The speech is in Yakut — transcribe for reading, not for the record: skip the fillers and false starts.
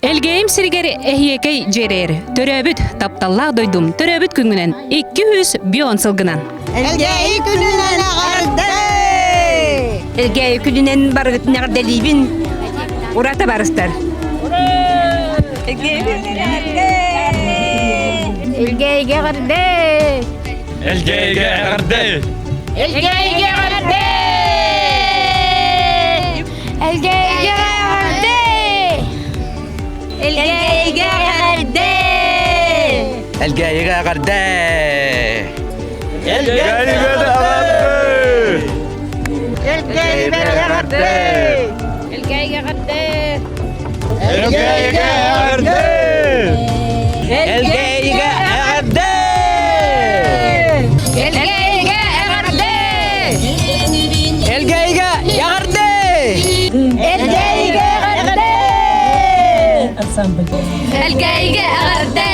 Элгээйим сиригэр эһиэкэй дьиэрээр, төрөөбүт, тапталлаах дойдум, төрөөбүт күҥҥүнэн 200 сылгынан. Элгээйи күнүнэн эҕэрдэ! Элгээйи күнүнэн барыгытын эҕэрдэлиибин. Урата барыстар. Элгээйигэ эҕэрдэ! Элгээйигэ эҕэрдэ! Элгээйигэ эҕэрдэ! Элгээйигэ эҕэрдэ! Элгээйигэ эҕэрдэ! Элгээйигэ эҕэрдэ! Элгээйигэ эҕэрдэ! Элгээйигэ эҕэрдэ! Элгээйигэ эҕэрдэ! Элгээйигэ эҕэрдэ! Элгээйигэ эҕэрдэ! Элгээйигэ эҕэрдэ! Элгээйигэ эҕэрдэ! Элгээйигэ эҕэрдэ! Элгээйигэ эҕэрдэ!